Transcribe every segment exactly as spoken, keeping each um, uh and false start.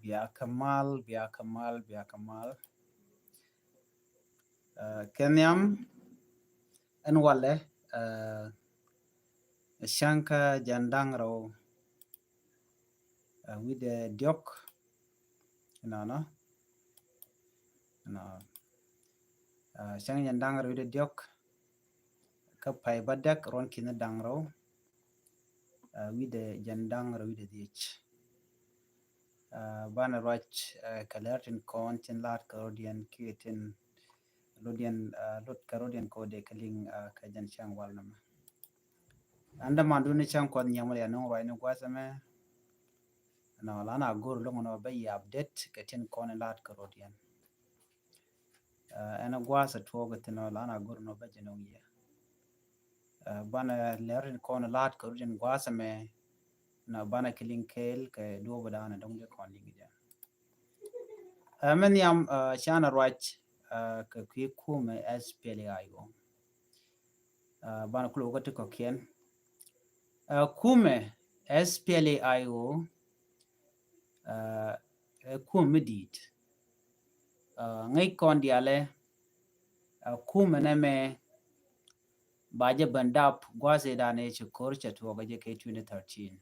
Bia kɛ mal, bia kɛ mal, bia kɛ mal. Kɛ nhiam ɛn walɛ cäŋ kä jiɛn da̱ŋ rɛw wi̱dɛ diɔ̱k. Nɔnɔ nɔ cäŋ jiɛn da̱ŋ rɛw wi̱dɛ diɔ̱k kä pay bädäk ruɔ̱n ki̱ni da̱ŋ rɛw wi̱dɛ jiɛn da̱ŋ rɛw wi̱dɛ dhiec. Banɛ ruac kɛ lɛr tin kɔn tin la̱t kɛ rɔ̱diɛn kiɛ tin lotdiɛn, lot kɛ rɔ̱diɛn kɛ wä dee kɛ liŋ kɛ jɛn cäŋ wal nɔmɔ. An däman duni cäŋ kuɔth nyiɛm wä lɛ ya nuŋ ruac ni gua̱th ɛmɛ. Nɔ la na go̱r loŋ nɔ bä yi update kɛ tin kɔn in la̱t kɛ rɔ̱diɛn. Ɛn gua̱a̱th a tuɔɔk ithin ɔ la na go̱r nɔ bä jɛ nɔŋ yɛ. Banɛ lɛr in kɔn la̱t kɛ rut in gua̱a̱th ɛmɛ. Nɔ banɛ kiliŋ kɛɛl kɛ duɔ̱ɔ̱p dan a dɔ̱ŋ jɛ kɔn liŋ jɛ. Mɛ nhiam canɛ ruac kɛ kui̱ kumɛ S P L A I O. Banɛ kulɛ wä kä ti kɔ̱kiɛn. Kumɛ S P L A I O ɛ kumɛ mi di̱i̱t. Ŋäc kɔn diaalɛ ɛ kumɛ nɛmɛ ba jɛ ben dap gua̱a̱th i̱ dan i̱ ci ko̱r cɛ tuɔɔk jɛ kɛ twenty thirteen.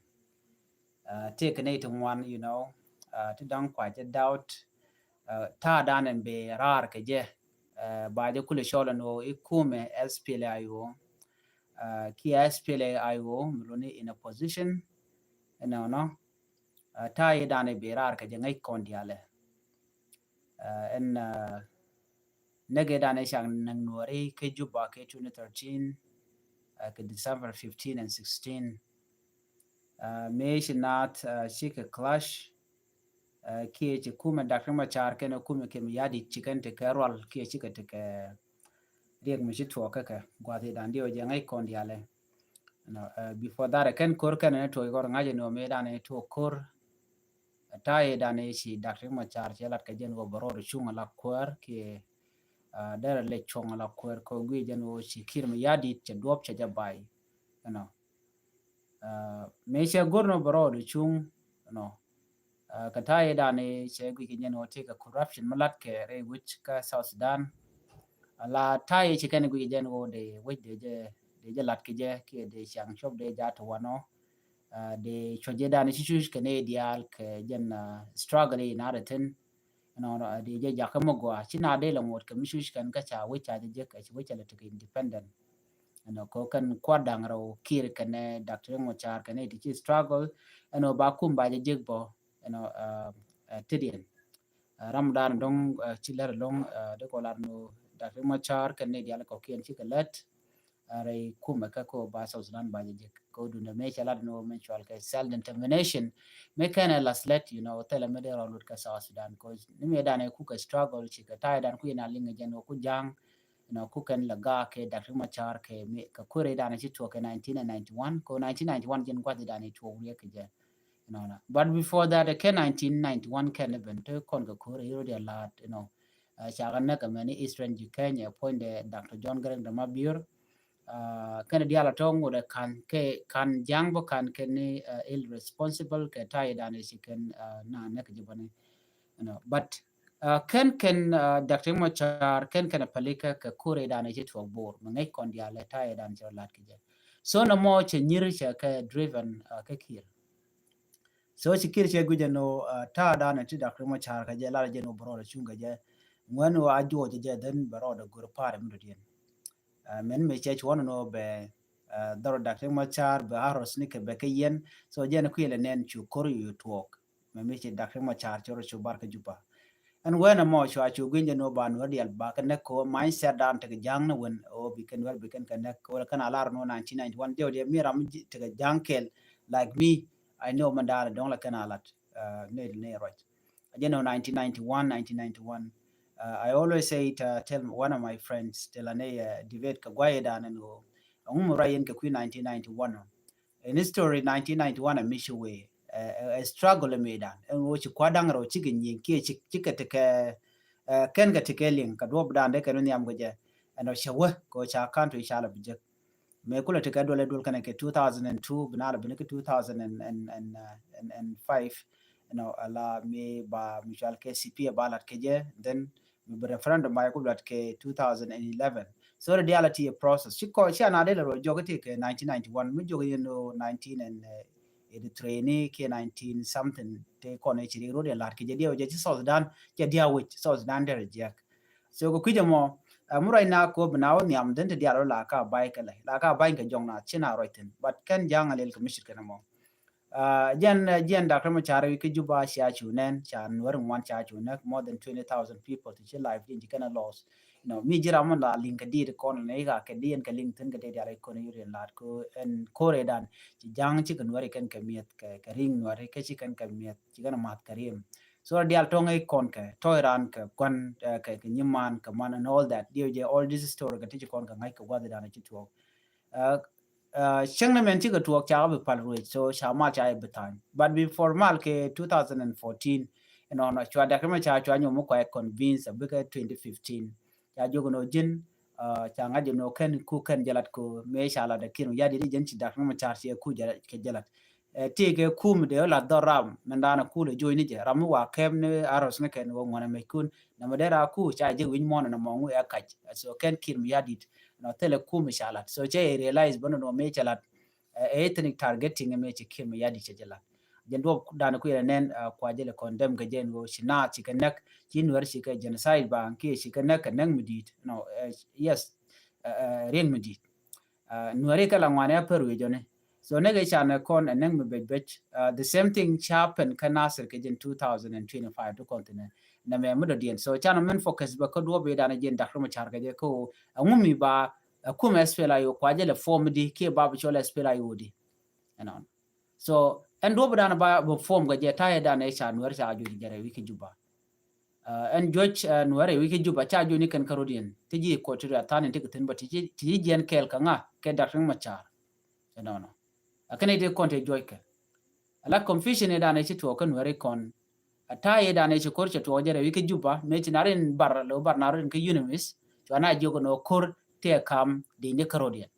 Tëëkɛ nɛy ti ŋuan, you know, ti da̱ŋ kua jɛ doubt. Ta̱a̱ dan in bɛ raar kɛ jɛ ba jɛ kulɛ cɔl ɛn ɣöö i̱ kumɛ S P L A I O kiɛ S P L A I O mi luni in a position. Ɛnɔnɔ ta̱a̱ i̱ dan in bɛ raar kɛ jɛ ŋäc kɔn diaalɛ. Ɛn nɛgɛ dan i̱ cak näŋ nuɔri kä Juba kɛ twenty thirteen kɛ December fifteen and sixteen. Mëë ci naath cikɛ clash kiɛ ci kumɛ Doctor Machar kɛnɛ kumɛ kɛ mi ya̱di̱t ci kɛn tekɛ rual kiɛ cikɛ tekɛ riɛk mi ci tuɔɔk kä kɛ gua̱th i̱ dan diɛ wä jɛ ŋäc kɔn diaalɛ. Before that kɛn ko̱r kɛn ni tuɔɔk kɔr ŋa̱c ni wä mëë dan ni tuɔɔk ko̱r. Ta̱a̱ i̱ dan i̱ ci Doctor Machar cɛ lat kɛ jɛn wä bɛ rɔɔd cuŋ ala kuäär kiɛ derɛ lɛ cuŋ ala kuäär kɛ wä gui̱ jɛn wä ci Kiir mi ya̱di̱t cɛ duɔp cɛ jɛ bay. Ɛnɔ mëë cɛ go̱r nɔ bɛ rɔɔd cuŋ nɔ. Kɛ ta̱a̱ i̱ dan i̱ cɛ guic kɛ jɛn wä ti kɛ corruption mi lat kɛ rɛy wec kä South Sudan. Ala ta̱a̱ i̱ ci kɛn guic kɛ jɛn wä dee wec dee jɛ dee jɛ lat kɛ jɛ kiɛ dee ciaŋ cuɔp dee jaa ti wanɔ. Dee cuɔc jɛ dan i̱ ci cuc kɛ nɛy diaal kɛ jɛn struggle i̱ naat ithin. Ɛnɔ dee jɛ jakä mi gɔaa ci na dee lɛ ŋuɔt kɛ mi cuc kɛn kä ca wec ca jɛ jek kɛ ci wec ca lɛ tekɛ independent. Ɛnɔ kɛ kɛn kuat da̱ŋ rɛw Kiir kɛnɛ Doctor Riek Machar kɛnɛ ti ci struggle. Ɛnɔ ba kum ba jɛ jek bɔ ɛnɔ tediɛn. Ram dan dɔŋ ci lɛr lɔŋ dee kɔ lar nɔ Doctor Riek Machar kɛnɛ dial kɔ kiɛn ci kɛ lɛt. Rɛy kumɛ kä ko ba South Sudan ba jɛ jek ko dundɛ mɛ cɛ lat ni wä mɛ cual kɛ self determination. Mɛ kɛn ɛ last let, you know, thilɛ mɛ dee rɔ lut kɛ South Sudan ko ni mɛ dan ɛ kukɛ struggle ci kɛ ta̱a̱ dan ku yɛn a liŋ jɛn wä ku ja̱ŋ. You know, ku kɛn lɛ ga̱a̱ kɛ Doctor Machar kɛ mɛ kɛ kuɛrɛ dan ɛ ci tuɔk kɛ nineteen ninety-one ko nineteen ninety-one jɛn gua̱th dan ɛ tuɔk wiɛ kɛ jɛ. You know, but before that kɛ nineteen ninety-one kɛn ɛ ben te kɔn kɛ kuɛrɛ yoro diɛ laat, you know. Cakɛ näk ɛmɛni Eastern Jikɛny ɛ puɔ̱nydɛ Doctor John Garang de Mabior. Kɛnɛ diaal a tɔ̱ ŋot ɛ ka̱n kɛ ka̱n ja̱ŋ bä ka̱n kɛn ni ill responsible kɛ ta̱a̱ i̱ dan i̱ ci kɛn na näk ji̱ bäni. But kɛn kɛn Doctor Machar kɛn kɛn a pälikä kɛ kur i̱ dan i̱ ci tuɔk Bor mi ŋäc kɔn diaal ɛ ta̱a̱ i̱ dan ci rɔ la̱t kɛ jɛ. So nɔmɔ cɛ nyir cɛ kɛ driven kɛ Kiir. So ci Kiir cɛ guic ɛn ɣöö ta̱a̱ dan ti Doctor Machar kɛ jɛ lar jɛ ni wä bɛ rɔɔdɛ cuŋ kɛ jɛ. Ŋuɛn wä a juɔc jɛ then bɛ rɔɔdɛ go̱r pa̱a̱r mi dɔ̱diɛn. Mɛn mi cɛ cuɔn ni wä bɛ dhɔr Doctor Machar bɛ a rɔs ni kɛ bɛ kɛ yɛn. So jɛ ni kuilɛ nɛn cu ko̱r yu tuɔɔk. Mɛ mi ci Doctor Machar cɛ rɔ cu bar kä Juba. Ɛn wen ɛmɔ cua cu gui̱ny jɛ ni wä ba nuɔr dial ba kɛ näk kɛ wä mindset dan tekɛ ja̱ŋ ni wen ɛ wä bi kɛn wɛr bi kɛn kɛ näk kɛ wä kɛn a lar ni wä nineteen ninety-one diɛw diɛ mi ram tekɛ ja̱ŋ kɛl like me. I know mɛn daal dɔ̱ŋ la kɛn a lat nɛy di nɛy ruac. A jɛn ɔ nineteen ninety-one, nineteen ninety-one. I always say it, tell one of my friends, tell a nɛy debate kɛ guay dan ɛn ɣöö ɛŋu mi ruac yɛn kɛ kui̱ nineteen ninety-one ɔ. In history nineteen ninety-one a mi ci wee ɛ struggle mi dan ɛn ɣöö ci kua̱r da̱ŋ rɛw cikɛ nyieny kiɛ cikɛ tekɛ kɛn kɛ tekɛ liŋ kɛ duɔp dan dee kɛn wä nhiam kɛ jɛ. Ɛn ɔ cɛ wä kɛ ɣöö ca country ca lɛ bi jek. Mëë kulɛ tekɛ duɔl ɛ duɔl kɛnɛ kɛ two thousand and two bi na lɛ bi ni kɛ two thousand and five. you know, ala mi ba mi cual kɛ C P A ba lat kɛ jɛ, then mi bi referendum ba ku lat kɛ two thousand and eleven. So the reality a process. Ci kɔ ci ana de la ro jɔk ti kɛ nineteen ninety-one, mi jɔk yɛn no nineteen and eighty-three ni kɛ nineteen something te kɔn ci ri ro de lat kɛ jɛ diɛ jɛ ci South Sudan, jɛ diɛ wich South Sudan de reject. So kɛ kui̱ jɛ mɔ, mu right now ko bi na wä niam den te diɛ ro la ka bai kɛ lɛ, la ka bai kɛ jɔŋ na ci na rɔ thin. But kɛn jaŋ a lel kɛ mishit kɛ na mɔ. Jiɛn jiɛn Doctor Machar wi̱i̱ kä Juba cia cu nɛn, ca nuɔr ŋuan ca cu nɛk, more than twenty thousand people ti ci life jiɛn ci kɛn a loss. You know, mi ji̱ ram la liŋ kɛ diit kɔn ni ka kɛ diɛn kɛ liŋ thin kɛ diɛt dial kɔn yuriɛn lat ko ɛn kore dan ci jaŋ ci kɛ nuɔri kɛn kɛ miɛth kɛ kɛ riŋ nuɔri kɛ ci kɛn kɛ miɛth ci kɛn a math kɛ riɛm. So dial tɔŋ i kɔn kɛ tɔy ran kɛ guan kɛ kɛ nyiman kɛ man and all that. Diɛw jɛ all this story kɛ ti ci kɔn kɛ ŋa̱c kɛ guath dan ci tuɔk. Cäŋ ni mɛn cikɛ tuɔɔk cakɛ bi pal ruec, so ca mal ca yɛ bi tha̱a̱ny. But before mal kɛ two thousand and fourteen, ɛnɔnɔ cua Doctor Machar cua nyom mi kuay convince a bikɛ twenty fifteen. Ca jok nɔ ji̱n ca ŋa̱c jɛ nɔ kɛn ku kɛn jɛ lat ko mëë ca lat a Kiir Mayardit ji̱n ci Doctor Machar ci ku jɛ kɛ jɛ lat. Ti kɛ kum de la dhɔr ram mɛn dan a ku lɛ joc ni jɛ ram mi wa kɛm ni aros ni kɛn wä ŋuɔn a mɛc kun. Nɛ mɛ dee ra ku ca jɛ wi̱ny mɔn na mɔŋu ɛ kac. So kɛn Kiir Mayardit nɔ thilɛ kum ca lat. So cɛ realize bä nɔ mɛ cɛ lat ethnic targeting mɛ cɛ Kiir Mayardit cɛ jɛ lat. Jɛn duɔp dan ku yɛn nɛn kua jɛ lɛ condemn kɛ jɛn wä ci naath ci kɛ nɛk ci nuɛr ci kɛ genocide ba kiɛ ci kɛ nɛk kɛ nɛk mi dit. No, yes, riɛn mi dit. Nuɛri kɛ la ŋuani a pär wi̱i̱ jɔni. So nɛk i̱ canɛ kɔn ɛ nɛk mi bec bec. The same thing ca pen kä Nasir kɛ jin two thousand and twenty-five ti kɔn thinɛ nɛ mɛ mi dɔ̱diɛn. So canɛ min focus bä kä duɔp i̱ danɛ jin Doctor Machar kɛ jɛ kä ɣöö ɛŋu mi ba ɛ kum SPLA-IO kua jɛ lɛ form di kiɛ ba bi cɔl SPLA-IO di. Ɛnɔn. So ɛn duɔp i̱ danɛ ba bi form kɛ jɛ ta̱yɛ danɛ i̱ ca nuɛr ca juɔc jɛ rɛy wi̱i̱ kä Juba. Ɛn juɔc nuɛrɛ wi̱i̱ kä Juba ca juɔc ni kɛn kä rodiɛn ti ji̱ Equatoria tha̱a̱n in ti kɛ thi̱n bä ti ji̱ jiɛn kɛɛl kä ŋa kɛ Doctor Machar. Ɛnɔnɔ. Ɛ kɛn iti kɔn ti juɔc kɛ ala confusion i̱ danɛ ci tuɔɔk kä nuɛri kɔn. Ɛ ta̱a̱ i̱ danɛ ci ko̱r cɛ tuɔɔk jɛ rɛy wi̱i̱ kä Juba mëë ci na rin bar lo bar na rin kä UNMISS cua na jiök ɛn ɣöö ko̱r ti ɛ kam di̱i̱n di kä rodiɛn.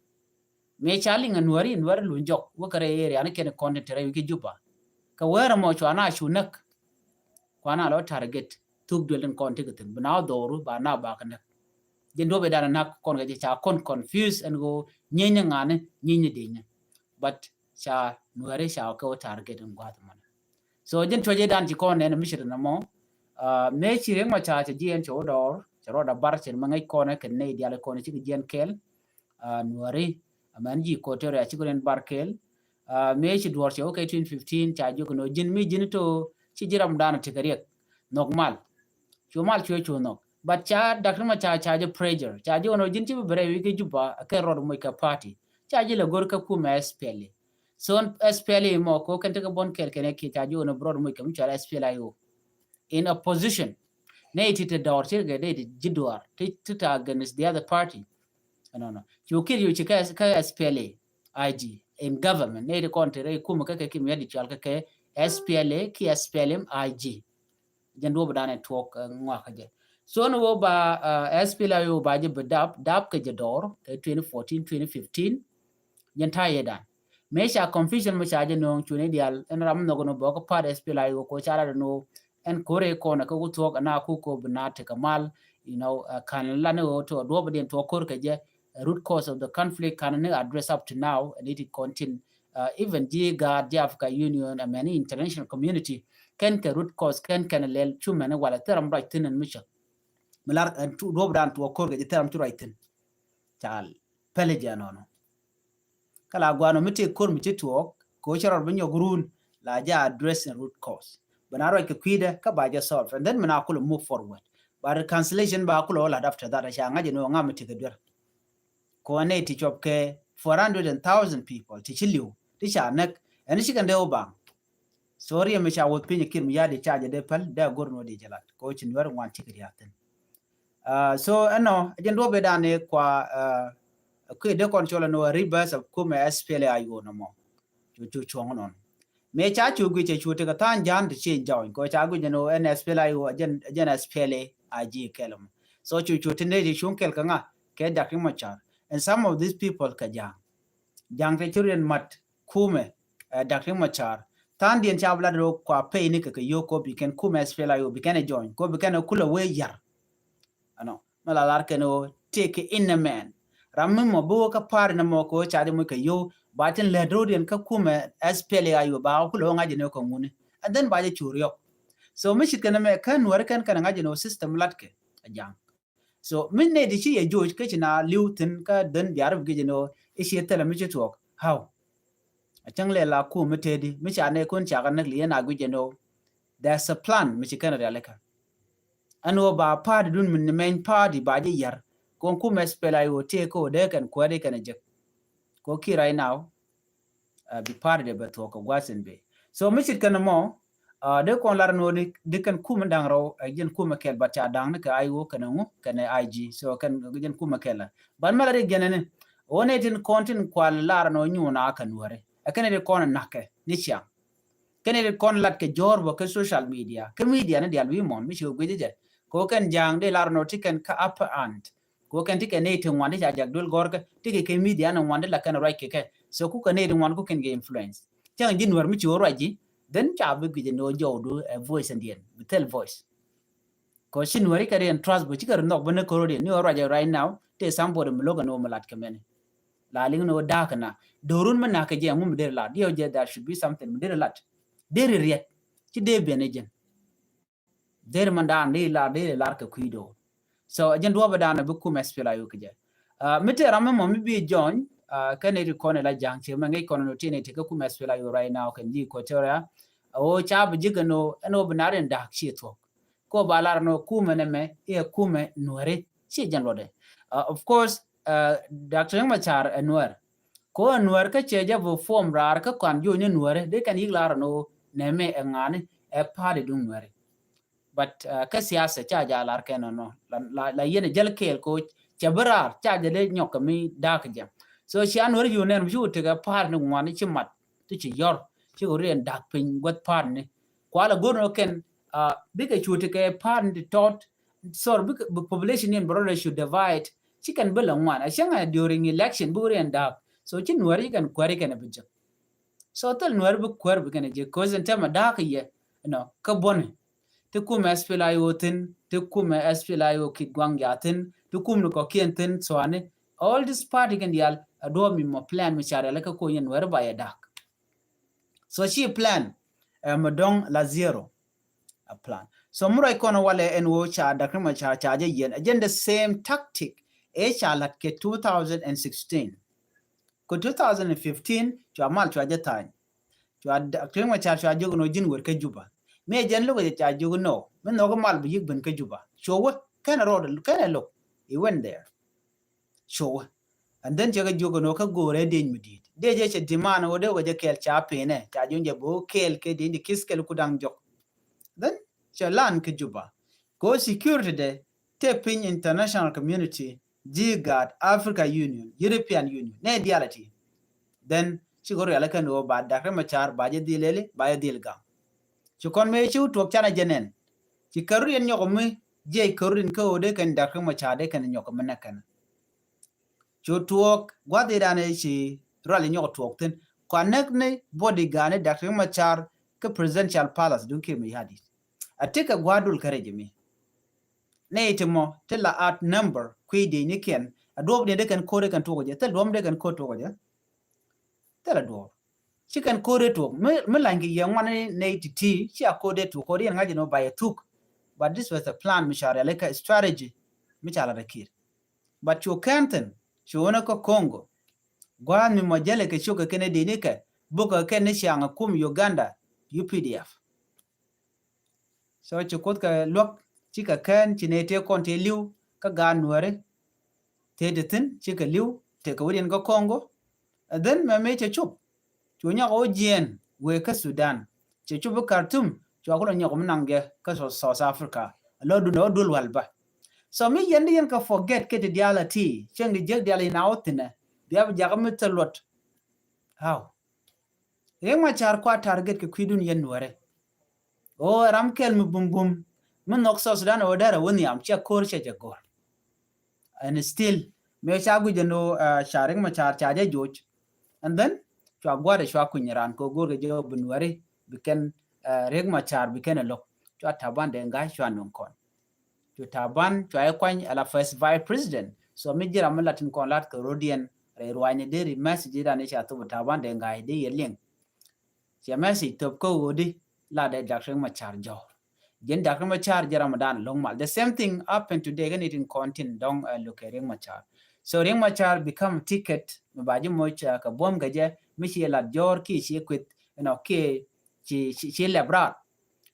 Mëë ca liŋ ɛ nuäri nuäri luny jɔk wä kɛ rɛy area ni kɛn kɔn tin te rɛy wi̱i̱ kä Juba. Kɛ wɛɛr ɛmɔ cua na cu näk. Kua na lɔ target thuk duel tin kɔn ti kɛ thi̱n bi na wä dhɔru ba na ba kɛ näk. Jɛn duɔp i̱ danɛ näk kɔn kɛ jɛ ca kɔn confuse ɛn ɣöö nyieeny ni ŋa̱ni nyieeny ni di̱nyni. But ca nuäri ca kɛ wä target in gua̱th mɔnɛ. So jin tuɔc i̱ dan ci kɔn nɛn mi ci rin mɔ. Mëë ci Riek Machar cɛ jiɛn cɛ wä dɔɔr cɛ rɔɔd a bar cɛ mɛ ŋäc kɔn kɛ nɛy dial kɔn cikɛ jiɛn kɛɛl. Nuäri amɛn ji̱ Equatoria cikɛ rin bar kɛɛl. Mëë ci duɔr cɛ wä kɛ twenty fifteen ca jiök nɔ ji̱n mi ji̱n to ci ji̱ ram dan a tekɛ riɛk. Nhɔk mal. Cu mal cuɛ cu nhɔk. But ca Doctor Machar ca jɛ pressure ca jiök nɔ ji̱n ci bi bɛ rɛy wi̱i̱ kä Juba kɛ rɔɔd moc kɛ party. Ca ji̱ lɛ go̱r kä kumɛ SPLA. So SPLA mɔ ko kɛn tekɛ bɔn kɛɛl kɛn ɛ kiɛ ca jiök nɔ bi rɔɔd moc kɛ mi cual SPLA-IO. In opposition. Nɛy ti te dɔɔr ti kɛ nɛy ti ji̱ duaar ti ti ta against the other party. Ɛnɔnɔ cu Kiir cu ci kä SPLA IG in government nɛy ti kɔn te rɛy kumɛ kä kɛ Kiir Mayardit cual kä kɛ SPLA ki SPLM IG. Jɛn duɔp danɛ tuɔk ŋuakä jɛ. So ni wä ba SPLA-IO ba jɛ bi dap dap kɛ jɛ dɔɔr kɛ twenty fourteen twenty fifteen. Jɛn ta̱yɛ dan mëë ca confusion mi ca jɛ no̱o̱ŋ cuni dial ɛn ram nhɔk ni bɔk part SPLA-IO ko ca lat ni wä ɛn kore kɔn kä ku thuɔk ɛn a ku ko bi na tekɛ mal. You know, kan lan ni wä to duɔp diɛn tuɔk kor kɛ jɛ root cause of the conflict kan ni address up to now and it continue. Even ji̱ gaat ji̱ Africa Union and many international community kɛn kɛ root cause kɛn kɛn lɛl cu mɛn walɛ thil ram ruac thi̱n ɛn mi cä. Mi lar ɛn duɔp dan tuɔk kor kɛ jɛ thil ram cu ruac thi̱n. Cal pɛlɛ jɛ nɔnɔ. Kä la guanɔ mi tëë kor mi ci tuɔɔk kɛ wä ci rɔr bi nyɔk run la jɛ address in root cause. Bi na ruac kɛ kui̱dɛ kä ba jɛ solve and then mi na kulɛ move forward. But reconciliation ba kulɛ wä lat after that a ca ŋa̱c ɛn ɣöö ŋa̱ mi ti kɛ duer. Kɛ wä nɛy ti cuɔp kɛ four hundred and thousand people ti ci li̱w ti ca näk ɛn ci kɛn dee wä baŋ. So riɛm mi ca wuɔth piny Kiir Mayardit ca jɛ dee päl dee a go̱r ni wä di jɛ lat kɛ wä ci nuɛr ŋuan ci kɛ ria̱a̱k thi̱n. So ɛnɔ jɛn duɔp i̱ dan i̱ kua kui̱ dee kɔn cɔl ɛn wä ribas of kumɛ SPLA-IO nɔmɔ. Cu cu cuɔ̱ŋ nɔn mëë ca cu guic cɛ cu tekɛ tha̱a̱ŋ ja̱a̱n ti ci jɔny kɛ ca guic ɛn wä ɛn SPLA-IO jɛn SPLA-IG kɛl mɔ. So cu cu ti nɛy ti cuŋ kɛl kɛ ŋa kɛ Doctor Machar and some of these people kɛ ja̱a̱ŋ. Ja̱a̱ŋ te ci riɛn mat kumɛ Doctor Machar Tha̱a̱ŋdiɛn ca bi lat rɔ kua pay ni kɛ kɛ yio̱w kɔ bi kɛn kumɛ S P L A I O bi kɛn ɛ join kɔ bi kɛn ɛ kulɛ wee yar. Ɛnɔ mɛ la lar kɛn ɣöö tëëkɛ in ɛ mɛn. Ram mi mɔ bi wä kä party ni mɔ kɛ ɣöö ca di moc kɛ yio̱w ba tin lät ro̱diɛn kä kumɛ S P L A I O ba wä kulɛ wä ŋa̱c jɛ ni wä kɛ ŋuni. And then ba jɛ cu riɔk. So mi cit kɛn ɛ mɛ kä Nuäri kɛn kɛn ɛ ŋa̱c jɛ ni wä system latkɛ a ja̱ŋ. So mi nɛy ti ci yɛ joc kä ci na li̱w thi̱n kä dhän biarä bi gicɛ ni ɣöö i̱ ciɛ thilɛ mi ci tuɔɔk. How? A cäŋ lɛ la kum mi tëëdi mi ca nɛy kun cakɛ näk li̱ yɛn a guicɛ ni ɣöö there's a plan mi ci kɛn rialikä. Ɛn ɣöö ba party dun mi ni mɛny party ba ji̱ yar kɔn kum S P L A I O tëë kä ɣöö dee kɛn kuäär i̱ kɛn a jek. Kɔ ki right now, uh, bi party dee bɛ thuɔk kɛ gua̱th in bee. So mi cit kɛn mɔ, uh, dee kɔn lar ni ɣöö di kɛn kum in da̱ŋ rɛw, uh, jɛn kum in kɛl, but ca da̱ŋ ni kɛ I O kɛn ŋu kɛn I G. So kɛn jɛn kum in kɛl. But mɛ la ri gɛn ni ɣöö ni tin kɔn tin kual lar ni ɣöö nyuun a kɛ Nuäri. Ɛ kɛn ni ti kɔn in na̱kɛ ni ciaŋ. Kɛn ni ti kɔn lat kɛ jɔ̱ɔ̱r bä kɛ social media. Kɛ media ni dial wi̱i̱ mɔn mi ci kɛ guic jɛ. Kɛ ɣöö kɛn ja̱a̱ŋ dee lar ni ɣöö ti kɛn kä upper hand. Kɛ ɣöö kɛn ti kɛ nɛy ti ŋuan ti ca jak duel gɔ̱rkä ti kɛ kɛ media ni ŋuan ti la kɛn ruac kɛ kɛ. So ku kɛ nɛy ti ŋuan ku kɛn kɛ influence. Cäŋ ji̱ Nuäär mi ci wä ruac ji̱, then ca bi guic ni ɣöö jɔwdu ɛ voice ɛn diɛn bi thil voice. Kɛ ɣöö ci Nuäri kɛ riɛn trust bä ci kɛ ri nhɔk bä ni kɛ ro̱diɛn ni ɣöö ruac ɛ right now tëë somebody mi lo̱k ɛn ɣöö mi lat kɛ mɛni. La liŋ ni ɣöö da̱a̱k kɛ na do̱run mi na̱k kɛ jɛ ŋu mi deri lat diɛ ɣöö jɛ there should be something mi deri lat. Deri riɛt ci dee biɛn ɛ jɛn. Deri man dan dee lar dee lar kɛ kui̱ do̱r. So jɛn duɔpɛ dan bi kum S P L A I O kɛ jɛ. Uh, mi tëë ram mi mɔ mi bi join, uh, kɛ nɛy ti kɔn ila ja̱ŋ ci mɛ ŋäc kɔn ni ti nɛy ti kɛ kum S P L A I O right now kɛn ji̱ Equatoria. Ɣöö ca bi ji̱ kɛ ni ɣöö ɛn ɣöö bi nar in da̱a̱k ci thuɔ̱k. Kɛ ɣöö ba lar ni ɣöö kumɛ nɛmɛ i̱ ɛ kumɛ Nuäri ci jɛn luɔtdɛ. Uh, of course, uh, Doctor Riek Machar ɛ Nuäär. Kɛ ɣöö ɛ Nuäär kä cɛ jɛ bi form raar kä kɔn jo̱o̱ny ni Nuäri dee kɛn yi̱k lar ni ɣöö nɛmɛ ɛ ŋa̱ni ɛ party duŋ Nuäri. But, uh, kä siasa ca ja lar kɛn nɔ nɔ la, la, la yɛn jäl kɛɛl ko cɛ bi raar ca jɛ dee nyɔk kɛ mi da̱a̱k jɛ. So cia Nuäri yu nɛn mi ci wä tekɛ pa̱a̱t ni ŋuan ci mat ti ci yɔr ci kɛ riɛn da̱a̱k piny guäth pa̱a̱t ni. Kualɛ go̱r nɔ kɛn, uh, bikɛ cu tekɛ pa̱a̱t ni ti tɔt. Sor bikɛ bi population ni bɛ rɔ dee cu divide ci kɛn bi lɛ ŋuan a cäŋ a during election bikɛ riɛn da̱a̱k. So ci Nuäri ci kɛn kuäri kɛn bi jek. So thil Nuäri bi kuäär bi kɛn jek ko̱ in tɛmɛ da̱a̱k yɛ, you know, kä buɔni. Ti kumɛ S P L A I O thi̱n, ti kumɛ S P L A I O kit guaŋ ja thi̱n, ti kum ni kɔkiɛn thi̱n thuani. All this party kɛn dial a duɔ̱ɔ̱p mi mɔ plan mi ca rial kä ko̱ yɛn Nuäri ba yɛ da̱a̱k. So ci plan, eh, mi dɔ̱ŋ la zero. A plan. So mi ruac kɔn walɛ ɛn ɣöö ca Doctor Machar ca jɛ yɛn. Ɛ jɛn the same tactic ëë ca la̱t kɛ two thousand and sixteen. Kɛ two thousand and fifteen cua mal cua jɛ tha̱a̱ny. Cua Doctor Machar cua jiök nɔ ji̱n wër kä Juba. Mi ɛ jɛn lo̱k ɛ ca jiök nɔ mi nhɔk mal bi yi̱k ben kä Juba. Cua wä kɛn ɛ rɔɔd kɛn ɛ lo̱k. He went there. Cua wä. And then cɛ kɛ jiök nɔ kä go̱o̱rɛ deny mi di̱i̱t dee jɛ cɛ demand wä dee wä jɛ kɛɛl ca penɛ ca jiök jɛ bi wä kɛɛl kɛ deny di kith kɛl ku da̱ŋ jɔk. Then cɛ lan kä Juba. Kɛ ɣöö security dɛ tëë piny international community, ji̱ gaat Africa Union, European Union, nɛ diality. Then cikɛ rialikä ni ɣöö ba Doctor Machar ba jɛ dhil lɛli ba jɛ dhil gam. Ci kɔn mëë ci wä tuɔɔk canɛ jɛ nɛn. Ci kärut yɛn nyɔk mi jiɛc kärut in kä ɣöö dee kɛn Doctor Machar dee kɛn nyɔk mi nɛ kɛn. Cu tuɔɔk gua̱th i̱ danɛ ci rual inyɔk tuɔɔk thi̱n. Kua näk ni bodyguard ni Doctor Machar kä Presidential Palace duŋ Kiir Mayardit. A tekɛ gua̱a̱r dul kä rɛc mi. Nɛ iti mɔ ti la at number kui̱ diec ni kiɛn a duɔ̱ɔ̱p ni dee kɛn ko̱r dee kɛn tuɔɔk jɛ thil duɔ̱ɔ̱p dee kɛn ko̱r tuɔɔk jɛ. Thil a duɔ̱ɔ̱p ci kɛn ko̱r dee tuɔɔk mi la̱ny kɛ yɛ ŋuan ni nɛ iti ti ci a ko̱r dee tuɔɔk ko̱r yɛn ŋa̱c in wä ba yɛ thuk. But this was a plan mi ca rialikä strategy mi ca la rɛ Kiir. But cu kɛn thi̱n cu wä ni kä Congo. Gua̱a̱th mi mɔ jälɛ kɛ cuk kɛ kɛn i̱ di̱t ni kɛ bukɛ kɛn ni ciaŋ kum Uganda U P D F. So ci Kuoth kɛ luäk ci kɛ kɛn ci nɛ tëë kɔn tëë li̱w kä gaat Nuääri. Tëë ti thi̱n ci kɛ li̱w tëë kɛ wi̱diɛn kä Congo. And then mɛ mëë cɛ cup. Cu nyɔk ɣä jiɛɛn wëë kä Sudan. Cɛ cup i̱ Khartoum cua kulɛ nyɔk mi naŋ jɛ kä South Africa. Lɔ dun ɣä duel wal bä. So mi yɛn di yɛn kɛ forget kɛ ti diaal a ti cieŋ di jiäk diaal in a wä thi̱nɛ bia bi jakä mi thil luɔt. How? Riek Machar kua target kɛ kui̱dun yɛn Nuäri. Ɣöö ram kɛl mi bumbum mi nhɔk South Sudan ɣöö dɛr a wä nhiam cɛ ko̱r cɛ jɛ go̱r. And still mëë ca guic ɛn ɣöö ca Riek Machar ca jɛ joc. And then cua gua̱a̱r cua kuny ran kɛ go̱r kɛ jɛ ɣöö bi Nuäri bi kɛn, uh, Riek Machar bi kɛn ɛ lo̱k. Cua Taban Deng Gai cua nuŋ kɔn. Cu Taban cua i̱ kuany ala first vice president. So mi ji̱ ram mi latin kɔn lat kɛ rodiɛn rɛy ruany deri message dan i̱ ca thop Taban Deng Gai di yɛ liŋ. Cɛ message thop kä ɣöö di la dee Doctor Riek Machar jɔw. Ji̱n Doctor Riek Machar ji̱ ram dan lo̱ŋ mal. The same thing happened today kɛ ni tin kɔn tin dɔŋ, uh, lo̱k kɛ Riek Machar. So Riek Machar become ticket mi ba ji̱ moc, uh, kɛ buɔ̱m kɛ jɛ mi ci lat jɔr ki ci kueth, you know, ki ci, ci, ci lɛp raar.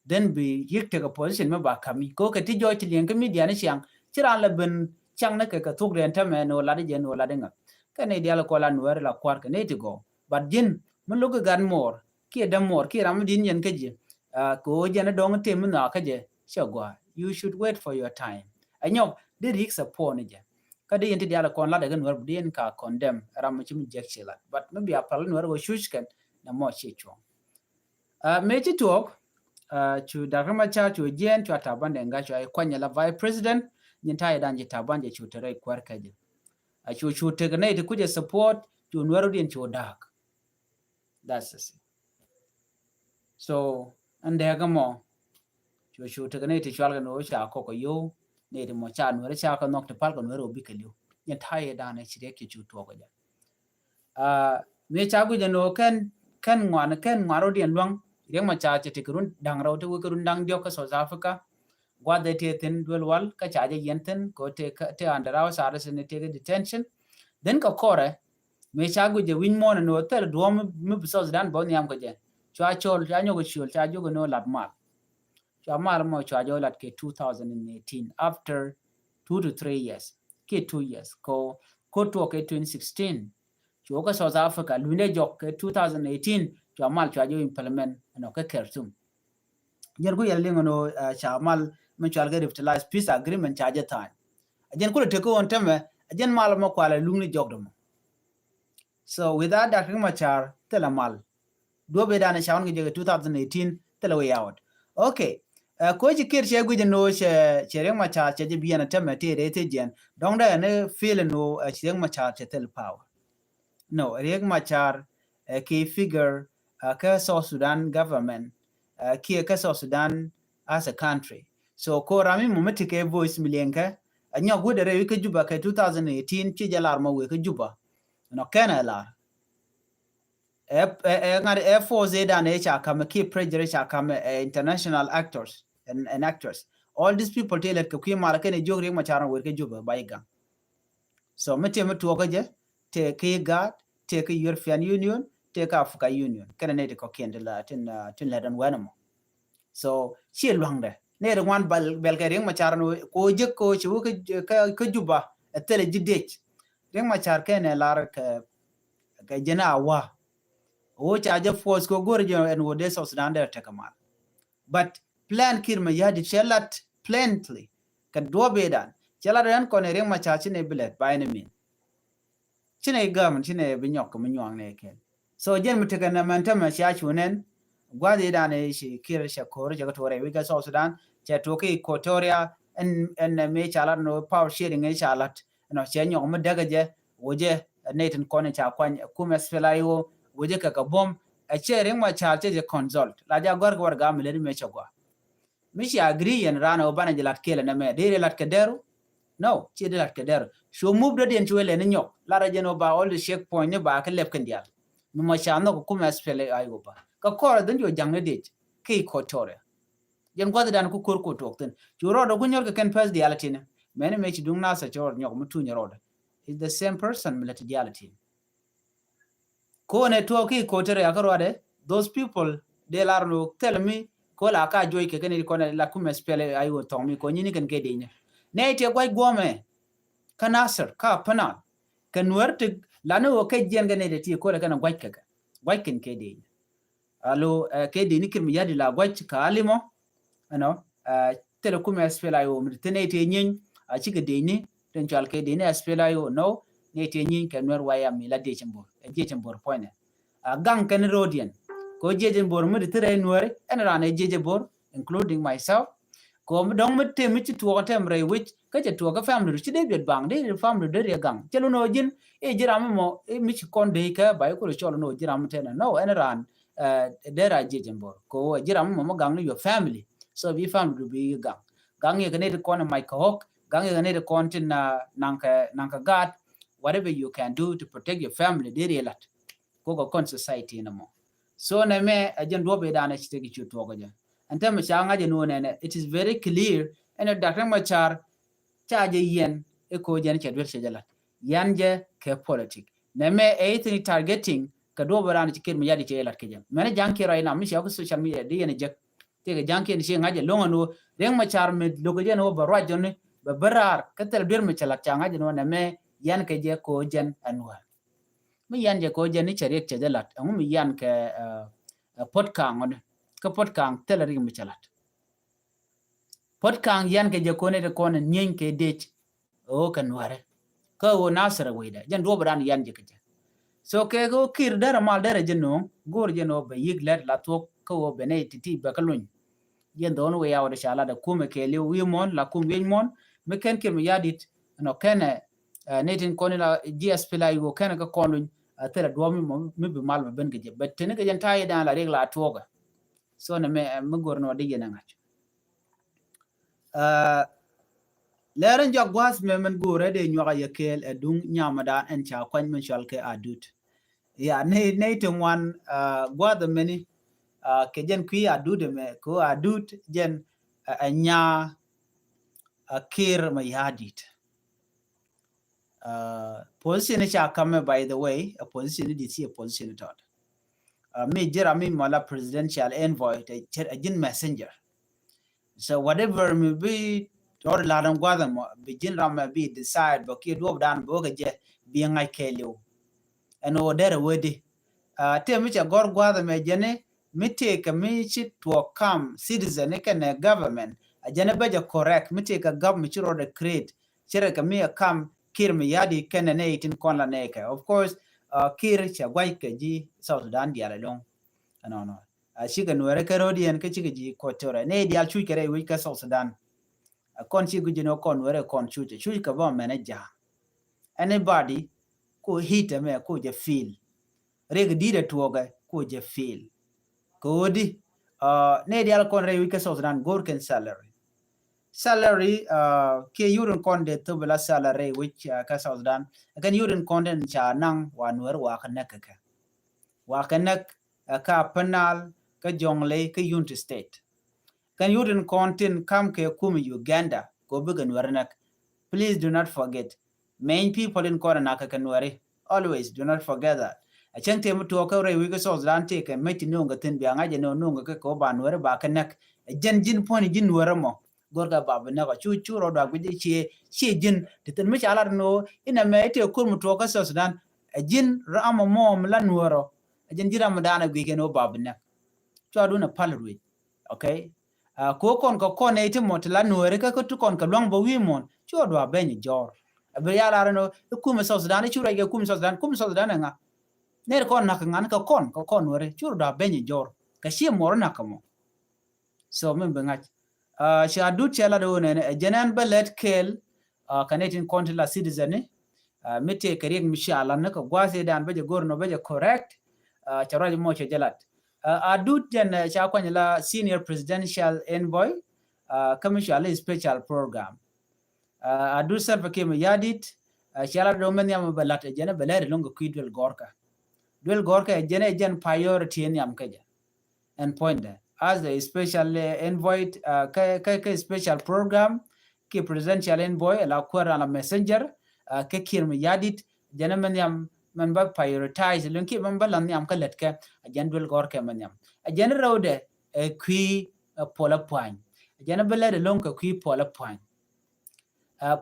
Then bi yik tekɛ position mi ba kami. Ko kɛ ti jɔc ti liɛŋ kä media ni ciaŋ. Ci raan la ben ciaŋ ni kɛ kɛ thuk riɛn tämɛ ni wä lat jɛ ni wä lat ŋa. Kɛ ni dial kɔ la Nuɛr la kuar kɛ ni ti gɔ. But ji̱n mi lo̱k kɛ gat muɔr kiɛ däm muɔr kiɛ ram mi din yɛn kä ji̱. Uh, kɛ wä jɛn dɔŋ tem mi nhɔa kä jɛ cɛ gɔaa. You should wait for your time. Ɛ nyɔk di ri̱k support ni jɛ. Kä di yɛn ti dial kɔn lat ɛ kɛ Nuɛr bi di yɛn ka condemn ram mi ci mi jek ci lat. But mi bia pal Nuɛr wä cuc kɛn na mɔ ci cuɔŋ. Uh, mëë ci tuɔɔk, uh, cu Doctor Machar cu jiɛɛn cua Taban Deng Gai cua i̱ kuany ala vice president, nyin ta̱yɛ dan ji̱ Taban jɛ cu te rɛy kuäär kä jɛ. Uh, cu cu tek nɛy ti kucɛ support, cu Nuɛr wä diɛn cu da̱a̱k. That's the thing. So ɛn dee kä mɔ cu cu tek nɛy ti cual kɛ ni wä ca kɔk kɛ yo̱w, nɛy ti mɔ ca Nuɛr ca kɛ nhɔk ti pal kɛ Nuɛr wä bikɛ li̱w. Nyin ta̱yɛ dan ɛ ci riɛk ci cu tuɔɔk kɛ jɛ. Uh, mi ca guic ɛn ɣöö kɛn, kɛn ŋuan, kɛn ŋuan rɔ̱diɛn luäŋ. Riek Machar cɛ tekɛ run da̱ŋ rɛw, te wekɛ run da̱ŋ diɔ̱k kä South Africa. Gua̱th ɛ tëë thi̱n duel wal kä ca jɛ yɛn thi̱n kɛ ɣöö tëë, tëë under house arrest ni tëë detention. Then kɛ kɔrɛ mi ca guic ɛ wi̱ny muɔ̱ɔ̱n ɛn ɣöö thil duɔ̱ɔ̱m mi, mi bi South Sudan bä nhiam kɛ jɛ. Cua cɔl, cua nyɔk ɛ ciöl, ca jiök ɛn ɣöö lat mal. Cua mal mɔ cua jɛ lat kɛ two thousand and eighteen, after two to three years. Kɛ two years. Ko, ko tuɔk kɛ twenty sixteen. Cu wä kä South Africa, luny dee jɔk kɛ two thousand eighteen, cua mal cua jɛ implement ɛnɔ kä Khartoum. Jɛn ku yɛl liŋ ɛnɔ, uh, ca mal mi cual kɛ revitalized peace agreement ca jɛ tha̱a̱ny. A jɛn ku lɛ tek kä ɣän tämɛ, a jɛn mal mɔ kualɛ luŋ ni jɔk dɔmɔ. So without Doctor Riek Machar, thilɛ mal. Duɔ̱p ëëdan ɛ ca ɣän kɛ jɛ kɛ two thousand eighteen, thilɛ way out. Okay. Uh, ko ci Kiir cɛ guic ɛn ɣöö cɛ, cɛ Riek Machar cɛ jɛ biɛn ɛ tämɛ tëë rɛy thiec jiɛn. Dɔ̱ŋ dee ɛn ɛ feel ɛn ɣöö, uh, cɛ Riek Machar cɛ thil power. No, Riek Machar, uh, key figure, uh, kä South Sudan government, uh, kiɛ kä South Sudan as a country. So ko ram mi mɔ mi ti kɛ voice mi liɛŋkɛ, a nyɔk wut ɛ rɛy wi̱c kä Juba kɛ two thousand eighteen, ci jɛ lar mɔ wee kä Juba. Nɔ kɛn ɛ lar. Ɛ, ɛ, ɛ, ŋa̱t ɛ force ëëdan ëë ca ka̱m ɛ kiɛ pressure ëë ca ka̱m ɛ, ɛ international actors and, and actors. All these people tëë lät kɛ kui̱ mal kɛn ɛ jiök Riek Machar ɛ wer kɛ Juba ba i̱ gaŋ. So mi tëë mi tuɔɔk kä jɛ, tëë kä IGAD, tëë kä European Union, tëë kä Africa Union. Kɛn ɛ nɛy ti kɔ̱kiɛn ti la tin, uh, tin lät ɛn wɛn ɛmɔ. So ciɛ lua̱ŋdɛ nɛy ti ŋuan bɛl, bɛl kɛ Riek Machar ɛn ɣöö ko jek ko ci wä kä, kä, kä Juba ɛ thilɛ ji̱ dec. Riek Machar kɛn ɛ lar kɛ, kɛ jɛn a wa. Ɣöö ca jɛ force kɛ go̱r jɛ ɛn ɣöö dee South Sudan dee tekɛ mal. But plan Kiir Mayardit cɛ lat plainly kɛ duɔ̱p ëëdan. Cɛ lat ɛn kɔn ɛ Riek Machar ci nɛ bi lɛt by any means. Ci nɛ government ci nɛ bi nyɔk kɛ mi nyuaŋ nɛ kɛn. So jɛn mi tekɛ nɛ mɛn tämɛ cia cu nɛn. Gua̱th ëëdan ëë ci Kiir cɛ ko̱r cɛ kɛ tuɔrɛ wi̱c kɛ South Sudan cɛ tuɔk kɛ Equatoria ɛn, ɛn ɛ mi ca lat nɔ power sharing ëë ca lat. Ɛnɔ cɛ nyɔk mi däkɛ jɛ wä jɛ ɛ nɛy tin kɔn ca kuany ɛ kum SPLA-IO wä jɛ kɛ kɛ buɔ̱m. Ɛ cɛ Riek Machar cɛ jɛ consult la jɛ agɔ̱r kɛ warɛga mi lät mi cɛ gɔaa. Mi ci agree yɛn raan ɛ wä banɛ jɛ lat kɛɛl ɛnɛ mɛ dee ri lat kɛ dɛru. No, ci dee lat kɛ dɛru. Cu move dɔ̱diɛn ci wee lɛn ni nyɔk lat rɛ jɛn wä ba all the checkpoint ni ba kɛ lɛp kɛn diaal. Mi mɔ ca nhɔk kum SPLA-IO ba kɛ kɔr ɛ dhin cu ja̱ŋ ni dec kɛ Equatoria. Jɛn gua̱th dan ku ko̱r ku tuɔk thin cu rɔɔdɛ ku nyɔr kɛ kɛn pɛth diaal tini. Mɛni mëë ci duŋ Nasir ci rɔɔdɛ nyɔk mi tuny rɔɔdɛ. Is the same person mi lɛ ti diaal tini. Ko nɛ tuɔk ki Equatoria kä ruadɛ, those people dee lar ni wä thil mi ko la ka juɔc kɛ kɛn i kɔn la kum SPLA-IO thɔŋ mi ko nyini kɛn kɛ dee nyɛ. Nɛ ti guac guɔmɛ kä Nasir kä Upper Nile kɛ Nuɛr ti la ni wä kɛ jiɛn kɛ nɛ ti ko la kɛn guac kɛ kɛ guac kɛn kɛ dee nyɛ. Alo, eh, kɛ dee ni Kiir Mayardit la guac kä Alimɔ. Ɛnɔ, eh, thilɛ kum SPLA-IO mi ti nɛ ti nyiny a cikɛ dee ni tin cual kɛ dee ni SPLA-IO nɔ nɛ ti nyiny kɛ Nuɛr waya mi la dee cin bor ɛ jiɛ cin bor puɔ̱nɛ. A gaŋ kɛn rɔɔdiɛn ko jiɛ cin bor mi ti thirɛ Nuɛri ɛn raan ɛ jiɛ cin bor including myself. Ko mi dɔŋ mi tem mi ci tuɔɔk tem rɛy wi̱c kä cɛ tuɔɔk kä family ci dee biɛt baŋ dee family dee riɛ gaŋ cɛ lunɔ ji̱n. I̱ ji̱ ram mi mɔ i̱ mi ci kɔn dee kɛ ba i̱ kulɛ cɔl nɔ ji̱ ram mi tɛnɛ nɔ ɛn raan Dera jiɛ jɛ bor ko ji̱ ram mɔ mɔ gaŋ ni your family. So bi family du bi gaŋ, gaŋ yɛ kɛ ni ti kɔn mac kɛ hok, gaŋ yɛ kɛ ni ti kɔn tin naŋ kɛ, naŋ kɛ gaat. Whatever you can do to protect your family, deri lat ko kɛ kɔn society ni mɔ. So nɛ mɛ ɛ jɛn duɔp idan ɛ ci teki cu tuɔk jɛ. Ɛn tɛmɛ ca ŋa̱c jɛ nuɔ nɛnɛ, it is very clear. Ɛn ɛ Doctor Machar ca jɛ yɛn ɛ ko jɛn cɛ duer cɛ jɛ lat, yɛn jɛ kɛ politic. Nɛ mɛ ɛ ithin targeting kɛ duɔp idan ci Kiir Mayardit cɛ lat kɛ jɛ. Mɛn jaŋ Kiir right now mi cɛ kɛ social media di yɛn jɛ. Tëëkɛ ja̱ŋ kiɛn ci ŋa̱c ɛlɔ̱ŋ ɛn ɣöö Riek Machar mi lo̱k jɛ ɛn ɣöö bɛ ruac jɔni bɛ bä raar kä thil duer mi cɛ lat ca ŋa̱c ɛn ɣöö nɛmɛ yɛn kɛ jɛ kɛ ɣöö jɛn ɛ Nuäär. Mi yɛn jɛ kɛ ɣöö jɛn ni cɛ Riek cɛ jɛ lat ɛŋu mi yɛn kɛ Puɔt Kaŋ ɣɔni kä Puɔt Kaŋ thilɛ Riek mi cɛ lat. Puɔt Kaŋ yɛn kɛ jɛ kɔn ɛ ti kɔn ɛ nyieeny kɛ dec ɣöö kɛ Nuäärɛ. Kä ɣöö Nasir ɛ wecdɛ jɛn duɔ̱ɔ̱p ran yɛn jɛ kɛ jɛ. So kɛ ɣöö Kiir derɛ mal derɛ jɛ no̱o̱ŋ go̱o̱r jɛ no̱o̱ŋ bɛ yi̱k lɛt la thuɔ̱k kä ɣöö bɛ nɛy ti̱ti̱ bɛ kä luny. Jɛn dhɔn wee yaw dee ca lat ɛ kumɛ kɛɛliw wi̱i̱ muɔ̱ɔ̱n la kum wi̱i̱ muɔ̱ɔ̱n mi kɛn Kiir Mayardit nɔ kɛnɛ nɛy tin kɔn in la ji̱ SPLA-IO kɛnɛ kä kɔn luny. Thilɛ duɔ̱ɔ̱p mi mɔ mi bi mal bɛ ben kɛ jɛ bɛ teni kɛ jɛn ta̱a̱ i̱ da̱a̱n la Riek la tuɔɔkɛ. So nɛ mɛ mi go̱o̱r nɔ di yɛn ɛ ŋa̱c. Lɛr in jɔak gua̱a̱th mɛ min go̱o̱rɛ dee nyuak a yɛ kɛɛl ɛ duŋ nyamdan ɛn ca kuany min cɔal kɛ Adut. Ya nɛy nɛy ti ŋuan gua̱a̱th mɛni kɛ jɛn kui̱ Adut mɛ kɛ Adut jɛn ɛ nya Kiir Mayardit. Position ca kamɛ, by the way, a position di si a position tɔt. Mi jira mi mala presidential envoy a jin messenger. So whatever mi bi tɔr ladan gua̱dha mɔ bi jin ram mɛ bi decide bɔ kiɛ duɔp dan bɔ kɛ jɛ bi ŋa̱c kɛɛliw. Ɛn ɣöö derɛ wee di tëë mi cɛ gɔr gua̱dha mɛ jɛni mi tëëkɛ mi ci tuɔɔk kam citizen ni kɛnɛ government a jɛni bɛ jɛ correct mi tëëkɛ government ci rɔɔdɛ create. Cɛ rɛ kɛ mi ɛ kam Kiir Mayardit kɛnɛ nɛy tin kɔn la nɛɛkɛ. Of course Kiir cɛ gua̱c kɛ ji̱ South Sudan diaal ɛlɔ̱ŋ. Ɛnɔnɔ a cikɛ Nuɛrɛ kɛ ro̱diɛn kä cikɛ ji̱ Equatoria nɛy diaal cuc kɛ rɛy wec kä South Sudan. Ɛ kɔn ci gui̱c ni kɔn Nuɛrɛ kɔn cuc ɛ cuc kɛ bä mɛn ɛ ja̱a̱. Anybody ko hit ɛmɛ ko jɛ feel. Riek di̱t ɛ tuɔɔkɛ ko jɛ feel. Kɛ ɣöö di nɛy diaal kɔn rɛy wec kä South Sudan go̱o̱r kɛn salary. Salary kiɛ yut in kɔn dee thop la salary rɛy wec kä South Sudan. Kɛn yut in kɔn tin ca naŋ wa Nuɛr wa kɛ näk kɛ kɛ wa kɛ näk kä Upper Nile kä Jonglei kä Unity State. Kɛn yut in kɔn tin kam kɛ kum Uganda kɛ bikɛ Nuɛr näk. Please do not forget. Main people in kɔn nak kɛ Nuɛri. Always do not forget that. A cäŋ tëë mi tuɔɔk kä rɛy wec kä South Sudan tëë kɛ mec ti no̱o̱ŋ kɛ thi̱n bia ŋa̱c ɛ no̱o̱ŋ no̱o̱ŋ kɛ kɛ kɛ wä ba Nuɛri ba kɛ näk. Ɛ jɛn ji̱n puɔ̱ny ji̱n Nuɛri mɔ. Go̱rkɛ ba bi näk ɔ cu cu rɔ duak guic i̱ ciɛ ciɛ ji̱n ti thi̱n mi ca lat ni ɣöö inɛ mɛ i̱ tëë kur mi tuɔɔk kä South Sudan. Ɛ ji̱n ram mɔ mɔ mi la Nuɛri ɔ. Ɛ ji̱n ji̱n ram mi daanɛ guic kɛn ɣöö ba bi näk. Cua dun ɛ pal ruec. Okay. Ko kɔn kɛ kɔn nɛy ti mɔ ti la Nuɛri kä kä ti kɔn kɛ luaŋ bä wi̱i̱ muɔ̱n cu a dua beny jɔr. A bi ya lar ni i̱ kumɛ South Sudan i̱ cu rɛc kɛ kumɛ South Sudan kumɛ South Sudan ɛ ŋa. Nɛr kɔn nak kɛ ŋan kɛ kɔn kɛ kɔn Nuɛri cu a dua beny jɔr kɛ ci muɔr nak kɛ mɔ. So min bi ŋa̱c. Ca dut cɛ lat wä nɛn ɛ jɛn ɛn bä lɛt kɛɛl. Kɛ nɛy tin kɔn ti la citizen ni mi tëë kɛ Riek mi ca lat ni kɛ gua̱a̱th i̱ dan bä jɛ go̱r nɔ bä jɛ correct. Cɛ ruac mɔ cɛ jɛ lat. A dut jɛn ca kuany la senior presidential envoy kä mi cɔal i̱ special program. A dut Salva Kiir Mayardit cɛ lat dɔ̱ŋ mɛ nhiam bɛ lat jɛn bɛ lɛr ilo̱ŋ kɛ kui̱ duel gɔrkä. Duel gɔrkä jɛn ɛ jɛn priority nhiam kä jɛ. Ɛn puɔ̱nydɛ as a special envoy kä kä special program ki presidential envoy la kuäär ala messenger. Kä Kiir Mayardit jɛn mɛ nhiam mɛn bä prioritize lun ki mɛn bä la nhiam kä lät kɛ. A jɛn duel gɔr kɛ mɛ nhiam a jɛn rɛwdɛ ɛ kui̱ puɔl a puany. A jɛn bä lɛt ɛlɔŋ kɛ kui̱ puɔl a puany.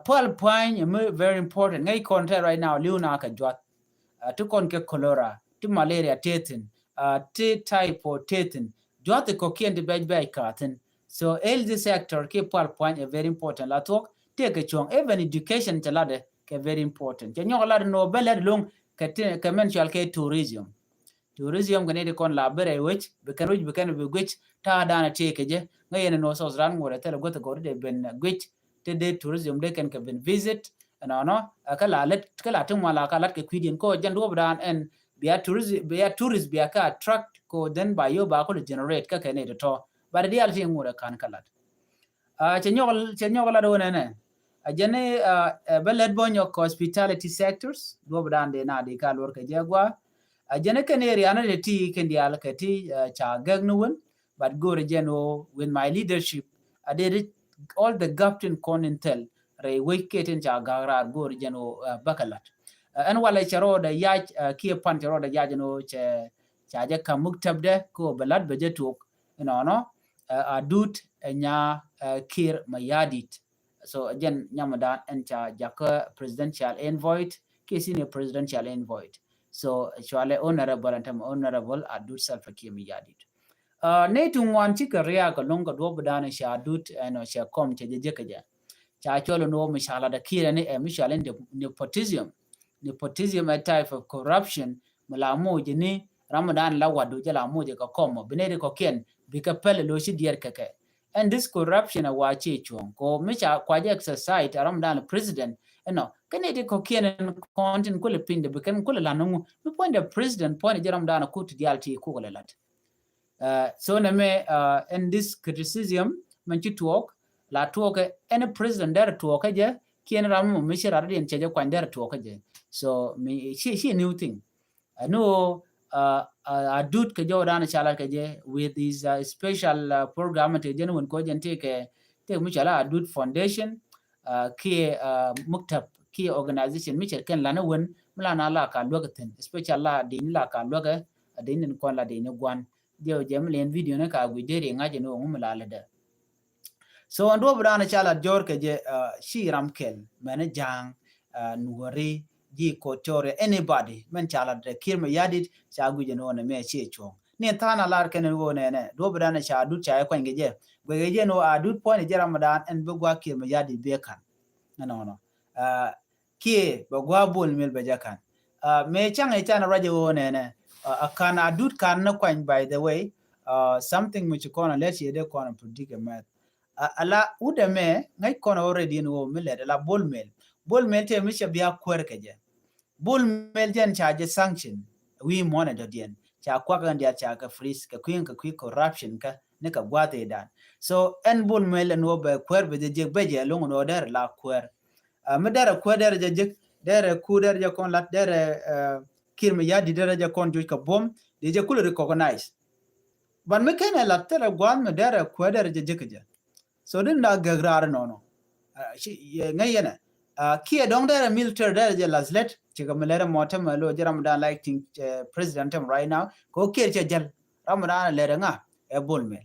Puɔl puany mi very important ŋäc kɔn tɛ right now liw na kɛ juath. Ti kɔn kɛ cholera ti malaria tethin ti typhoid tethin. Juath kɔkiɛn ti bɛc bɛc kathin. So health sector ki puɔl puany ɛ very important la thuɔk. Tëë kɛ cuɔ̱ŋ even education cɛ latdɛ kɛ very important cɛ nyɔk lat ni wä bä lɛt loŋ kɛ ti kɛ mɛn cual kɛ tourism. Tourism kɛ ni ti kɔn la bä rɛy wec bi kɛn wec bi kɛn bi guic ta̱a̱ da̱a̱n a tëë kɛ jɛ. Ŋäc yɛn ni wä South Sudan ŋuɔt ɛ thilɛ guäth gɔr dee ben guic ti dee tourism dee kɛn kɛ ben visit. Ɛnɔnɔ kä la lät kä la ti ŋuan la ka lat kɛ kui̱diɛn kä jɛn duɔp da̱a̱n ɛn bia tourist, bia tourist bia kɛ attract ko, then ba yo ba kul generate kä kɛ ni tɔtɔ. But dial ti ŋut ɛ kan kä lat. Cɛ nyɔk, cɛ nyɔk lat wä nɛnɛ. A jɛn ni bä lɛt bä nyɔk hospitality sectors, duɔp dan de na di ka luɔr kɛ jɛ gua. A jɛn ni kɛn area ni de ti kɛn dial kɛ ti ca gɛk ni wän, but go̱o̱r jɛn wä with my leadership, a de all the gap tin kɔn in thɛl rɛy wec kɛ tin ca gak raar go̱o̱r jɛn wä bä kɛ lat. Ɛn walɛ cɛ rɔɔdɛ yac kiɛ pan cɛ rɔɔdɛ yac ɛn wä cɛ ca jɛ kam muk tɛpdɛ kɛ wä bɛ lat bɛ jɛ tuɔk. Inɔnɔ a dut ɛ nya Kiir Mayardit. So jɛn nyamdan ɛn ca jakä presidential envoy kiɛ senior presidential envoy. So cualɛ honorable ɛn tämɛ honorable a dut Salva Kiir Mayardit. Ne ti ŋuan cikɛ riak kɛ loŋ kɛ duɔp dan ca dut ɛn cɛ kɔm cɛ jɛ jɛ kɛ jɛ. Ca cɔl ni wä mi ca lat a Kiir ni ɛ mi cɔl ni nepotism. Nepotism a type of corruption mi la moc ni ram dan la wadu jɛ la moc kɛ kɔm mɔ bi ne di kɔkiɛn bi kɛ pɛl lo ci diɛr kɛ kɛ. And this corruption a wa ci cuɔŋ ko mi ca kua jɛ exercise a ram dan president. Ɛnɔ kɛ ne di kɔkiɛn kɔn tin kulɛ piny de bi kɛn kulɛ lan ŋu mi puɔny de president puɔny jɛ ram dan kut dial ti kuk lɛ lat. So nɛ mɛ ɛn this criticism mɛn ci tuɔɔk la tuɔɔkɛ ɛn president dɛr tuɔɔkɛ jɛ kiɛn ram mɔ mi ci rat diɛn cɛ jɛ kuany dɛr tuɔɔkɛ jɛ. So mi ci ci new thing. Ɛn wä a dut kɛ jɔw dan ca lat kɛ jɛ with his special program te jɛn wän kɔ jɛn te kɛ te mi cɔla a dut foundation kiɛ muktab kiɛ organization mi cɛ kɛn lan wän mi la na la ka luäk thin special la din la ka luäk a din in kɔn la din guan. Jɛ jɛ mi lɛn video ni ka gui deri ŋa̱c ni wä ŋu mi la lɛ dɛ. So ɛn duɔp dan ca lat jɔr kɛ jɛ ci ram kɛl mɛn ja̱a̱ŋ nuɔri ji Equatoria anybody mɛn ca lat dɛ Kiir Mayardit ca gui jɛ ni wä ni mɛ ci cuɔ̱ŋ. Ni tha̱a̱n a lar kɛn ni wä nɛnɛ duɔp dan ca dut ca jɛ kuany kɛ jɛ guɛ kɛ jɛ ni wä a dut puɔ̱ny jɛ ram dan ɛn bi gua Kiir Mayardit bi kan. Ɛnɔnɔ kiɛ bɛ gua Bol Mel bɛ jɛ kan. Mɛ caŋ i̱ can ruac i̱ ɣöö nɛnɛ a kan a dut kan ni kuany by the way. Something mi ci kɔn a lɛt ci dee kɔn a predict ɛ mɛth. Ala wut ɛmɛ ŋäc kɔn a already in ɣöö mi lɛt ala Bol Mel. Bol Mel tëë mi cɛ bia kuäär kɛ jɛ. Bol Mel jɛn ca jɛ sanction wi̱i̱ muɔ̱n ɛ dɔ̱diɛn ca kuak ɛn diaal ca kɛ freeze kɛ kui̱ kɛ kui̱ corruption kä ni kɛ gua̱a̱th ëëdan. So ɛn Bol Mel ɛn ɣöö bɛ kuäär bɛ jɛ jek bɛ jɛ loŋ ɛn ɣöö dɛr la kuäär. Mi dɛrɛ kuäär dɛrɛ jɛ jek dɛrɛ ku dɛrɛ jɛ kɔn lat dɛrɛ Kiir Mayardit dɛrɛ jɛ kɔn joc kɛ buɔ̱m dee jɛ kulɛ recognize. But mi kenɛ lat thilɛ gua̱a̱th mi dɛrɛ kuäär dɛrɛ jɛ jek kɛ jɛ. So din da gɛk raar nɔnɔ. Ŋäc yɛnɛ kiɛ dɔŋ dɛrɛ military dɛrɛ jɛ lath lɛt cikɛ mi lɛrɛ mɔ tämɛ lo jɛ ram dan like ting president tämɛ right now kɛ wä Kiir cɛ jäl ram dan lɛrɛ ŋa ɛ Bol Mel.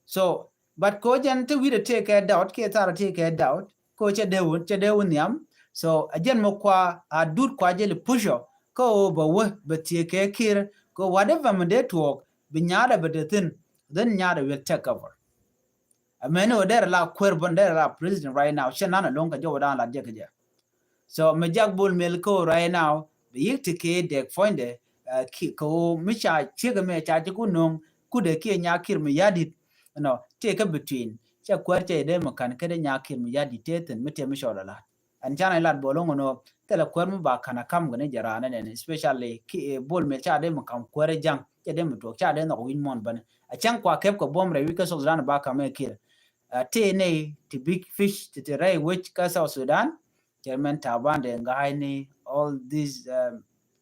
So but ko jɛn ti wi̱dɛ tëë kɛ doubt kiɛ tharɛ tëë kɛ doubt ko cɛ dee wun cɛ dee wun nhiam. So a jɛn mɛ kua a dut kua jɛ li push ɔ ko bɛ wä bɛ thiee kɛ Kiir ko whatever mɛ dee tuɔɔk bi nyaadɛ bɛ dee thin then nyaadɛ will take over. Amɛni wä dɛrɛ la kuer bun dɛrɛ la president right now cɛ nan a loŋ kɛ jɛ wä dan la jɛ kɛ jɛ. So mi jak Bol Mel ko right now bi yik ti kɛ dek puɔ̱nydɛ. Kɛ wä mi ca ciek mi ca ci ku no̱o̱ŋ kudɛ kiɛ nya Kiir Mayardit. Nɔ tëë kä between cɛ kuäär cɛ dee mi kan kä dee nya Kiir Mayardit tëë thin mi tëë mi cɔɔd a la̱t. Ɛn canɛ lat bol ŋun ɔ thilɛ kuäär mi ba ka̱n a ka̱m kɛ ni jɛ raan ɛn ɛn especially Bol Mel ca dee mi ka̱m kuäär ɛ ja̱ŋ cɛ dee mi tuɔɔk ca dee nhɔk wi̱c muɔ̱n bäni. A cäŋ kua kɛp kɛ buɔ̱m rɛy wi̱c kä South Sudan ba ka̱m ɛ Kiir. Tëë nɛy ti big fish ti ti rɛy wec kä South Sudan. Chairman Taban de Ngai ni all these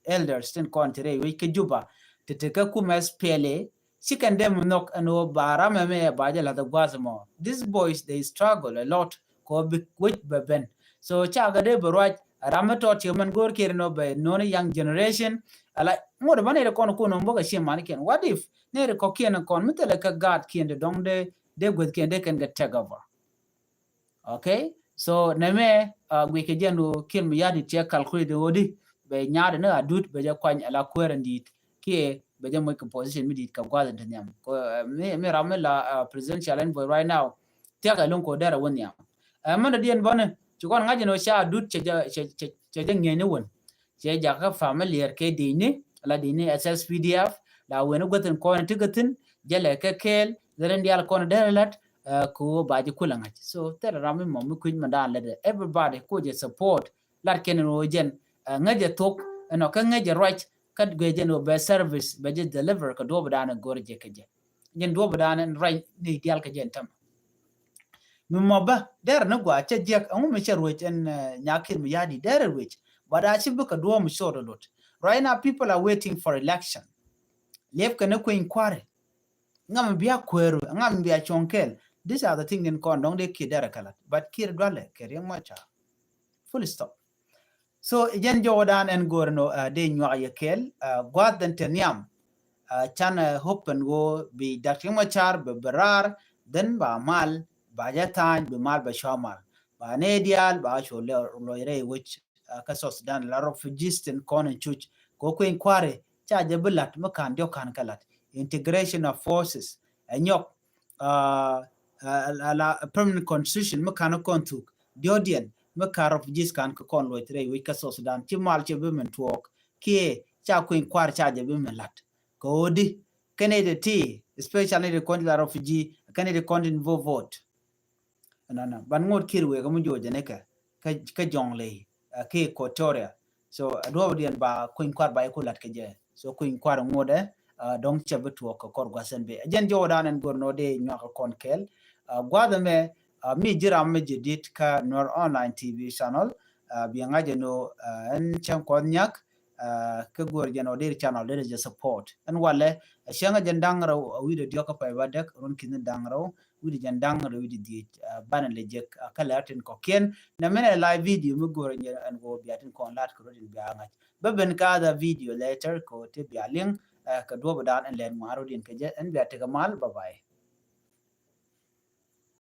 elders tin kɔn ti rɛy wec kä Juba ti ti kä kumɛ S P L A. Cikɛn dem nhɔk ɛn ɣöö ba ram ɛmɛ ba jɛ lath ɛ gua̱a̱th mɔ. These boys they struggle a lot kɛ ɣöö bi wec bɛ ben. So cakɛ dee bɛ ruac ram mi tɔt ci mɛn go̱o̱r kiɛn ɛn ɣöö bɛ no̱o̱ni young generation. Ala ŋot bä nɛy ti kɔn kun ɣöö bä kɛ ci manikiɛn what if nɛy ti kɔ̱kiɛn kɔn mi thilɛ kä gaat kiɛn ti dɔ̱ŋ dee dee guäthkiɛn dee kɛn kɛ take over. Okay. So nɛmɛ guic kɛ jɛn ɣöö Kiir Mayardit cɛ calculate ɣöö di bɛ nyaadɛ ni Adut bɛ jɛ kuany ala kuäär in di̱i̱t kiɛ bɛ jɛ moc kɛ position mi di̱i̱t kɛ gua̱th in te nhiam. Mi ram mi la presidential envoy right now thia̱k ɛ lo̱ŋ kɛ ɣöö derɛ wä nhiam. Ɛ mɛn dɔ̱diɛn bäni ci kɔn ŋa̱c in ɣöö ca Adut cɛ jɛ ŋi̱eec ni wän. Cɛ jakä familiar kɛ di̱i̱ni ala di̱i̱ni S S P D F la wen guäth in kɔn in ti kä thi̱n jɛ lɛ kɛ kɛɛl lɛ rin diaal kɔn in derɛ la̱t. Kɛ ɣöö ba ji̱ kulɛ ŋa̱c. So thilɛ ram mi mɔ mi kui̱c mi daan lätdɛ everybody ku jɛ support. Lat kɛn in ɣöö jɛn ŋäcɛ thok ɛnɔ kä ŋäcɛ ruac. Kä guɛ jɛn wä bɛ service bɛ jɛ deliver kɛ duɔp dan go̱r jɛ kɛ jɛ. Jɛn duɔp dan in rɛy ni dial kɛ jɛn tɛm. Mi mɔ bä der ni gua cɛ jiɛk ɛŋu mi cɛ ruec in, uh, nyakir mi yadi der ruec. But a ci bi kɛ duɔp mi sot lot. Right now people are waiting for election. Liep kɛ ni kueny kuari. Ŋa mi bia kueru, ŋa mi bia cuɔŋ kɛl. These are the things in kɔn dɔŋ de kir der kɛ lat. But kir dualɛ kɛ riɛŋ mɔ ca. Full stop. So jɛn jɔwä dan ɛn go̱r nɔ, uh, dee nyuak yɛ kɛl, uh, guath den te nhiam. Uh, can, uh, hope ɛn ɣöö bi Doctor Riek Machar bi, bi raar, then ba mal ba jɛ tha̱a̱ny, bi mal ba cua mal. Ba nɛ diaal ba cua lɔc rɛy wec, uh, kä South Sudan la refugees tin kɔn in cuc. Kɛ kueny kuari ca jɛ bi lat mi kan diɔk kan kɛ lat. Integration of forces ɛ nyɔk, uh, uh, la permanent constitution mi kan kɔn thuk diɔdiɛn mi kan refugees kan kɛ kɔn luɔc rɛy wec kä South Sudan. Ci mal cɛ bi min tuɔɔk kiɛ ca kueny kuar ca jɛ bi min lat. Kɛ ɣöö di kɛn iti ti, especially ni ti kɔn ti la refugee, kɛn iti kɔn ti ni vote vote. Nana ban ŋot kir wek mi jɔɔc jɛ ni kɛ, kɛ, kɛ jɔŋ ley, uh, kɛ Equatoria. So a duɔp diɛn ba kueny kuar ba iku lat kɛ jɛ. So kueny kuar ŋot ɛ, uh, dɔŋ cɛ bi tuɔk kɛ kɔr guasen bi. Jɛn jɔwä dan ɛn go̱r nɔ dee nyuak kɔn kɛl. Uh, guath ɛmɛ, uh, mi jiram mi jɛ dit kä Nuer Online T V channel. Uh, bi ŋa̱c ɛn ɣöö, uh, ɛn cɛŋ kɔth nyak, uh, kɛ go̱r jɛn ɣöö dee channel dee jɛ support. Ɛn walɛ, uh, cɛŋ jɛn da̱ŋ rɛw, uh, wi̱dɛ diɔk kä pay ba dɛk, run ki̱n da̱ŋ rɛw, wi̱dɛ jɛn da̱ŋ rɛw wi̱dɛ dhiec, uh, banɛ lɛ jek, uh, kä lɛr tin kɔkiɛn. Nɛ mɛnɛ live video mi go̱r jɛn ɛn ɣöö bia tin kɔn lat kɛ run tin bia ŋa̱c. Bä ben kä other video later kɛ ɣöö ti bia liŋ, uh, kɛ duɔp dan ɛn lɛn ŋuan run tin kɛ jɛ, ɛn bia tekɛ mal, bye bye.